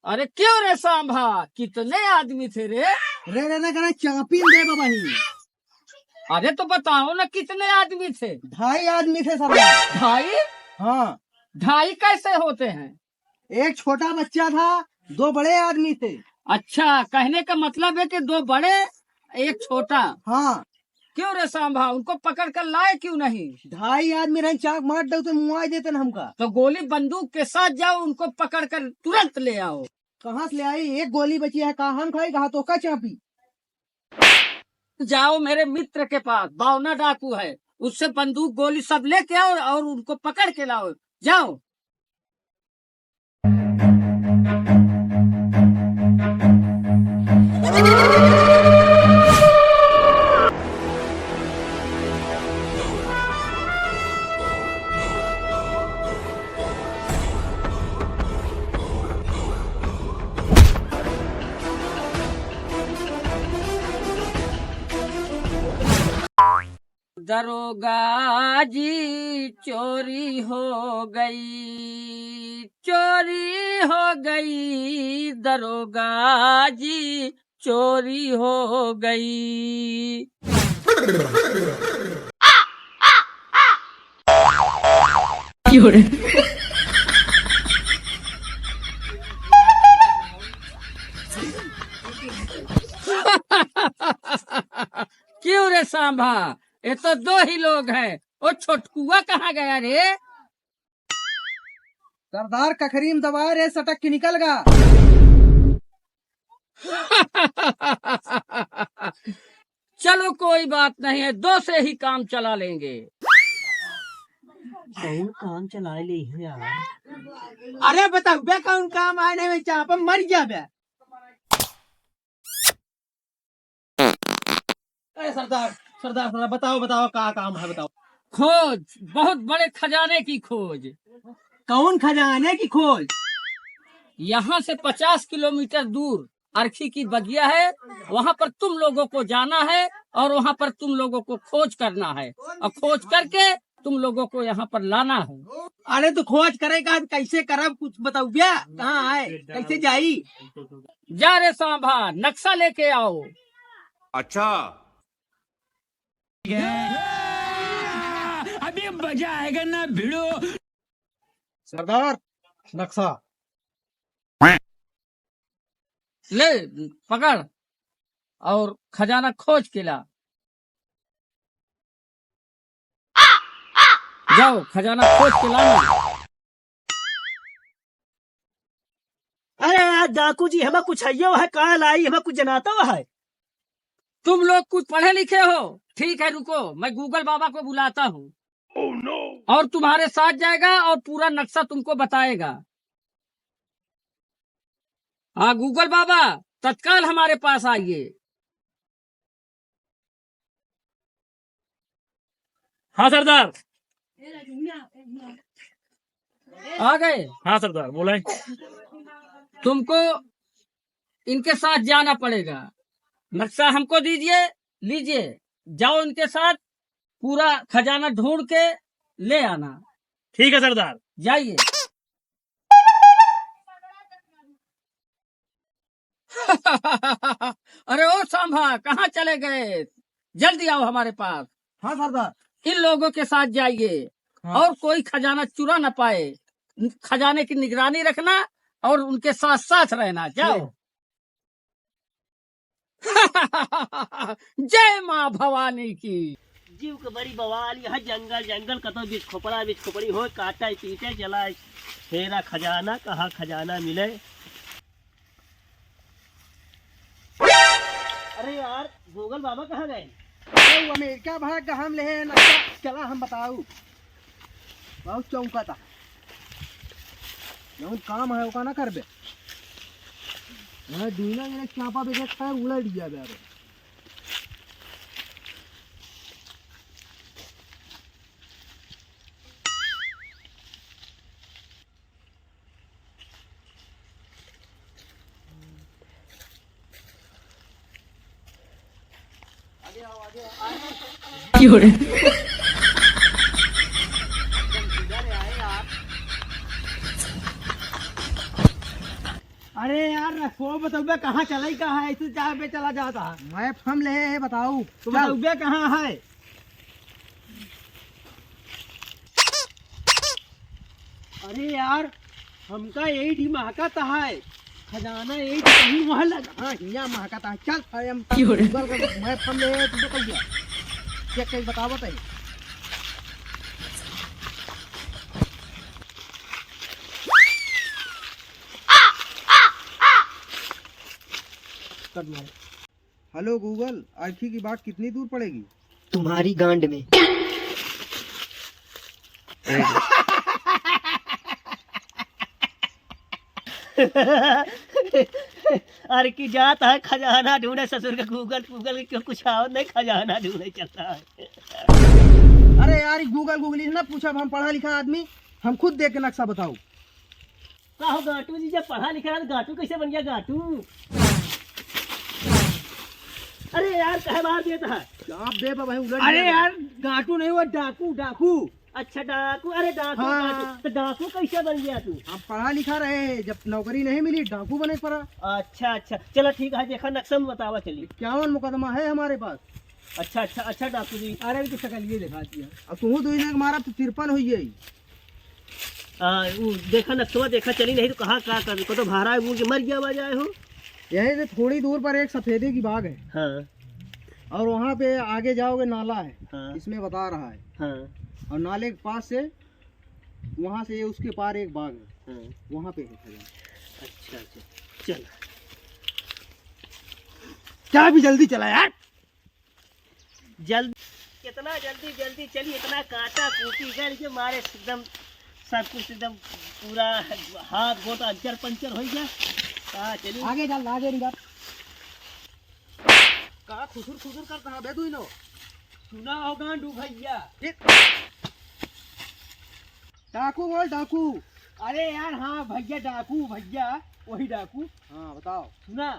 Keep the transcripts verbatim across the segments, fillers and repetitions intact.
अरे क्यों रे सांभा, कितने आदमी थे रे? रे, रे, ना, ना, चापी दे बाबा ही। अरे तो बताओ ना, कितने आदमी थे? ढाई आदमी थे सरदार। ढाई? हाँ। ढाई कैसे होते हैं? एक छोटा बच्चा था, दो बड़े आदमी थे। अच्छा, कहने का मतलब है कि दो बड़े, एक छोटा। हाँ। क्यों रे सांभा, उनको पकड़ कर लाए क्यों नहीं? ढाई आदमी रहन, चाक मार दो तो मुआ देते न हमका। तो गोली बंदूक के साथ जाओ, उनको पकड़ कर तुरंत ले आओ। कहाँ से ले आई? एक गोली बची है, कहाँ हम खाई, कहाँ तो का चापी? जाओ मेरे मित्र के पास, बावना डाकू है, उससे बंदूक गोली सब लेके आओ और उनको पकड़ के लाओ। जाओ। दरोगा जी, चोरी हो गई, चोरी हो गई, दरोगा जी, चोरी हो गई। क्यों रे? क्यों रे सांभा, ये तो दो ही लोग हैं, वो छोटकुआ कहाँ गया रे? सरदार कखरी में दबाए रे, सटक के निकल गा। चलो कोई बात नहीं है, दो से ही काम चला लेंगे। कौन काम चला ले है यार? अरे बताओ बे, कौन काम आए नहीं, मैं चापा मर गया बे। अरे सरदार, सरदार, सरदार, बताओ, बताओ, का काम है, बताओ। खोज, बहुत बड़े खजाने की खोज। कौन खजाने की खोज? यहाँ से पचास किलोमीटर दूर अरखी की बगिया है, वहाँ पर तुम लोगों को जाना है और वहाँ पर तुम लोगों को खोज करना है और खोज करके तुम लोगों को यहाँ पर लाना है। अरे तो खोज करे का, कैसे करब, कुछ बताओ भैया, कहाँ है, कैसे जाई? जा रे सांभा, नक्शा लेके आओ। अच्छा। अभी मजा आएगा ना भिड़ो। सरदार, नक्शा। ले, पकड़ और खजाना खोज के ला। जाओ, खजाना खोज के लाना। अरे यार डाकू जी, हमें कुछ हइयो है, कहाँ लाई, हमें कुछ जनाता है? तुम लोग कुछ पढ़े लिखे हो? ठीक है, रुको, मैं Google बाबा को बुलाता हूँ। और तुम्हारे साथ जाएगा और पूरा नक्शा तुमको बताएगा। हाँ, Google बाबा, तत्काल हमारे पास आइए। हाँ सरदार। आ गए? हाँ सरदार, बोलें। तुमको इनके साथ जाना पड़ेगा। नक्शा हमको दीजिए, लीजिए, जाओ इनके साथ, पूरा खजाना ढूंढ के ले आना। ठीक है सरदार। जाइए। अरे ओ सांभा, कहाँ चले गए? जल्दी आओ हमारे पास। हाँ सरदार। इन लोगों के साथ जाइए। हाँ। और कोई खजाना चुरा ना पाए। खजाने की निगरानी रखना और उनके साथ साथ रहना। जाओ। जी। जय माँ भवानी की। जीव के बड़ी बवाल, यहाँ जंगल जंगल, कतो बीच खोपड़ा बीच खोपड़ी हो, काटे पीटे चला। हेरा खजाना, कहाँ खजाना मिले। अरे यार, Google बाबा कहाँ गए? अरे, वो अमेरिका भाग गए, हम लेहे ना। चला, हम बताऊ। बहुत चौंका था। जौन काम है, ओका ना करबे। हाँ, दूना जने चापा बेचे खाए, उलट गया बे। अरे यार, रखो, बतउबे कहाँ चलइ का है? ऐसे चाहे पे चला जाता है। Map हम ले है, बताओ। तो चल। बतउबे कहाँ है? अरे यार, हमका यही ठी महकत है, खजाना यही ठी कहीं वहाँ लगा। हाँ, हियाँ महकत है। चल, अरे हम क्यों रे? Google का map हम ले, तुझे कह दिया। Check करके बतावत है। Hello Google, अर्खी की बाग कितनी दूर पड़ेगी? तुम्हारी गांड में। अर्खी जात है खजाना ढूंढे, ससुर का Google, Google के क्यों कुछ आवत नहीं, खजाना ढूंढे चलता है। अरे यार, ई Google, Google से ना पूछा, हम पढ़ा लिखा आदमी, हम खुद देख के नक्शा बताओ। का हो गांटू जी, जब पढ़ा लिखा है तो गांटू कैसे बन गया गांटू? अरे यार, कहे मार देता है। जवाब दे बा भाई, उलट अरे गया। यार, गांटू नहीं हुआ, डाकू, डाकू। अच्छा, डाकू, अरे डाकू, हाँ। गांटू। तो डाकू कैसे बन गया तू? हम पढ़ा लिखा रहे, जब नौकरी नहीं मिली, डाकू बने पड़ा। अच्छा, अच्छा, चला ठीक है, देखा नक्शा में बतावा चली। इक्यावन मुकदमा है हमारे पास। अच्छा, अच्छा, अच्छा डाकू जी। अरे, अभी तो शकल ये दिखा दिया। अब तू दो जने के मारा तो तिरपन हुई है। आ, उ देखा नक्शवा देखा चली नहीं तो कहाँ का कर, को तो भारा है, बूझ के मर गया बा जाए हो। यहीं से थोड़ी दूर पर एक सफेदे की बाग है। हाँ। और वहाँ पे आगे जाओगे नाला है। हाँ। इसमें बता रहा है। हाँ। और नाले के पास से, वहाँ से ये उसके पार एक बाग है। हाँ। वहाँ पे है खजाना। अच्छा, अच्छा। चल। क्या भी जल्दी चला यार। जल्द, कितना जल्दी, जल्दी चली, इतना काटा कूटी गल के मारे एकदम सब कुछ एकदम पूरा हाथ गोड़ अंचर पंचर हो गया। हाँ, चली। आगे चल, आगे नहीं जा। का खुसुर खुसुर करता है बे तू इनो? सुना हो गांडू भैया। ठीक। डाकू बोल, डाकू। अरे यार, हाँ भैया, डाकू भैया, वही डाकू। हाँ, बताओ। सुना,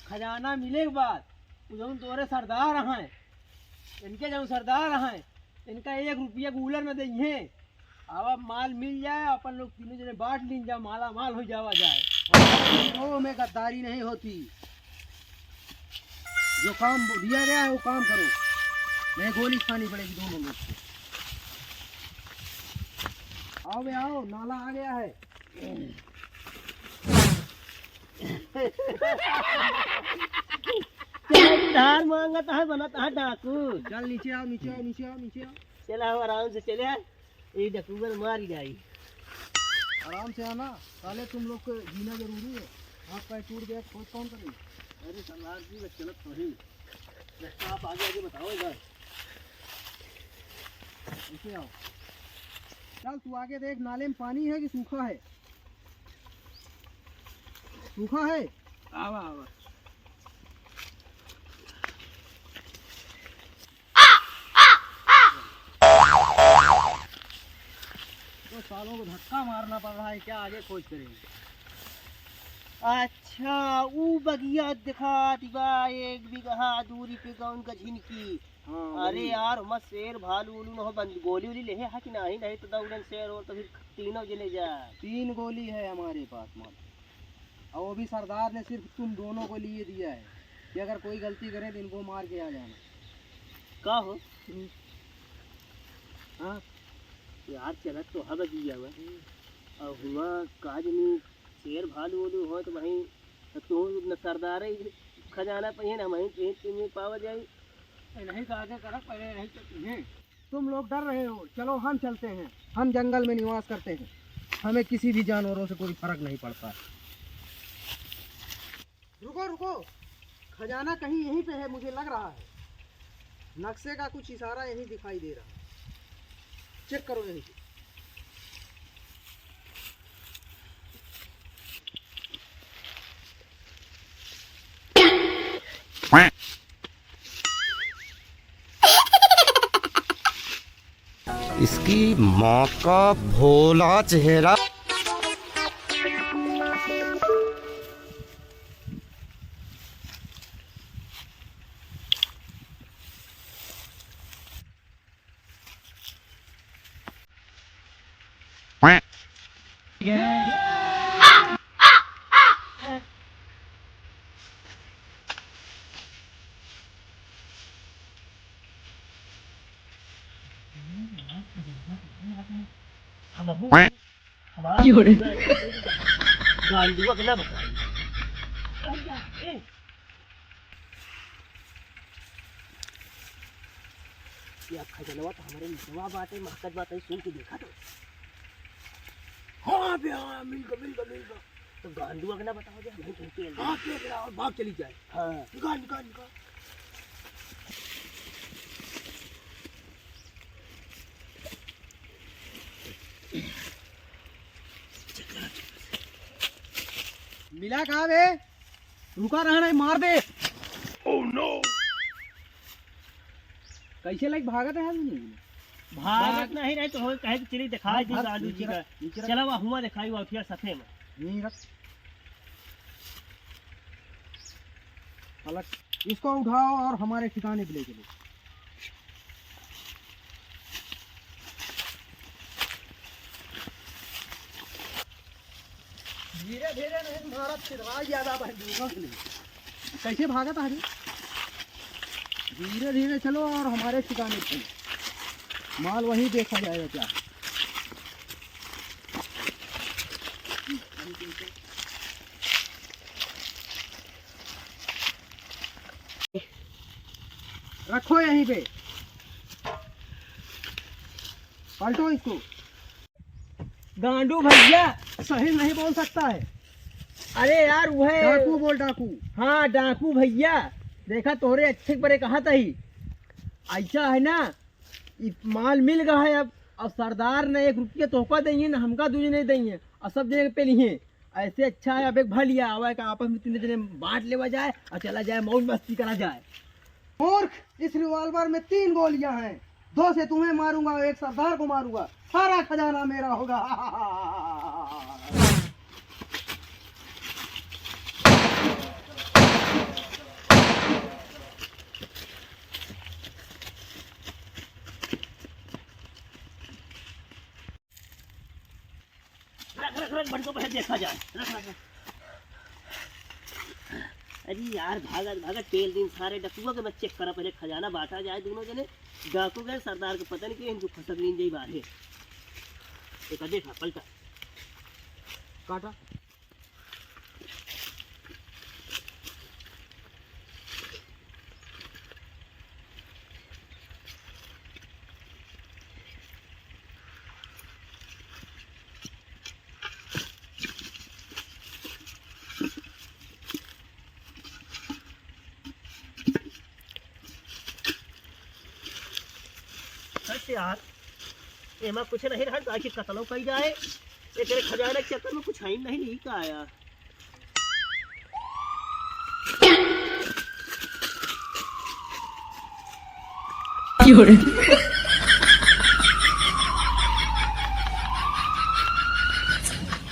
खजाना मिले के बाद, वो जौन तोरे सरदार हैं, इनके जौन सरदार हैं, इनका एक रुपया गूलर में देइहे। अब, अब माल मिल जाए, अपन लोग तीनों जने बांट लीन जाओ, माला माल हो जावा जाए। ओ, में गद्दारी नहीं होती। जो काम दिया गया है, वो काम करो, नहीं गोली खानी पड़ेगी दोनों लोग को। आओ बे, आओ, नाला आ गया है। चल, उधार मांगत है, बनत है डाकू। चल, नीचे आओ, नीचे आओ, नीचे आओ, नीचे आओ। चल, आओ, आराम से चले, ये डकूबल मार ही जाई। आराम से आना, साले तुम लोग को जीना जरूरी है। हाथ पैर टूट गया, खोज कौन करेगा? अरे सरदार जी, बस चलत तो ही। रास्ता आप आगे आगे बताओ इधर। ऐसे आओ। चल, तू आगे देख, नाले में पानी है कि सूखा है? सूखा है? आवा, आवा। तो सालों को धक्का मारना पड़ रहा है क्या, आगे खोज करेंगे। अच्छा, ऊ बगिया दिखा दिवा, एक बीघा दूरी पे कौन का झिनकी। हाँ, अरे वही। यार, ओमा शेर भालू उलू न हो, बंद-, गोली उली लेहे हा कि नहीं? नहीं तो दौड़न शेर और तो फिर तीनों जने जा। तीन गोली है हमारे पास, माल। और वो भी सरदार ने सिर्फ तुम दोनों को लिए दिया है कि अगर कोई गलती करे तो इनको मार के आ जाना। का हो? हम्म। हाँ। यार, चलत तो हब दिया हुआ। हम्म। और हुआ काज में शेर भालू उलू हो तो वहीं तो तू न सरदार है, खजाना पहिए ना, वहीं पे तुम्हें पावा जाए। ए, नहीं तो आगे करा, पहले नहीं तो तुम्हें। तुम लोग डर रहे हो, चलो हम चलते हैं, हम जंगल में निवास करते हैं, हमें किसी भी जानवरों से कोई फर्क नहीं पड़ता। रुको, रुको, खजाना कहीं यहीं पे है, मुझे लग रहा है। नक्शे का कुछ इशारा यहीं दिखाई दे रहा है, चेक करो यहीं पे। इसकी माँ का भोला चेहरा। हमारा क्यों रे? गांडुआ के ना बताई। ए, या खजनवा तो हमरे निचवा बाटे, महकत बाटे, सुन के देखा तो। हाँ बे, हाँ, मिल गया, मिल गया, मिल गया। तो गांडुआ के ना बताओ जे, हम ही कहीं के हाँ, के रहा और भाग चली जाए। हाँ। निकाल, निकाल, निकाल। मिला का बे? रुका रहा नहीं, मार दे। Oh no! कैसे लाइक भागत है आदमी? भागत नहीं रहे तो हो, कहे कि चली दिखाई दी हाँ, गांडू जी नीचे का। रख, नीचे रख। चला, वह हुआ दिखाई, वह उठिया सफे में। यहीं रख। पलट, इसको उठाओ और हमारे ठिकाने पे ले चलो। धीरे धीरे नहीं मारत, छितरा ज्यादा बन दूंगा। कैसे भागत है? धीरे धीरे चलो और हमारे ठिकाने पे। माल वहीं देखा जाएगा क्या। रखो यहीं पे, पलटो इसको। गांडू भैया। सही नहीं बोल सकता है। अरे यार, वह डाकू बोल, डाकू। हाँ, डाकू भैया, देखा तोहरे अच्छे बरे कहा था ही। ऐसा है ना, ई माल मिल गया है अब, अब सरदार ने एक रुपया तोहका देइए ना, हमका दूजे नहीं देइए, और सब जने पे लिए। ऐसे अच्छा है, अब एक भलिया आवा है कि आपस में तीन जने बांट लेवा जाए और चला जाए, मौज मस्ती करा जाए। मूर्ख, इस रिवॉल्वर में तीन गोलियां हैं, दो से तुम्हें मारूंगा, एक सरदार को मारूंगा, सारा खजाना मेरा होगा। रख, रख, रख, बंटू, पहले देखा जाए। रख, रख, रख। अरे यार, भागत, भागत, तेल दिन सारे डकुआ के मत चेक करा, पहले खजाना बांटा जाए दोनों जने। डाकू गए, सरदार के पता नहीं के, इनको खसक लीन जाई बाहर। एक देखा, पलटा। काटा। सच यार, एमा कुछ नहीं रहल, बाकी कतलो कई जाए, एकरे खजाना के चक्कर में कुछ है ही नहीं, नहीं का आया। क्यों रे?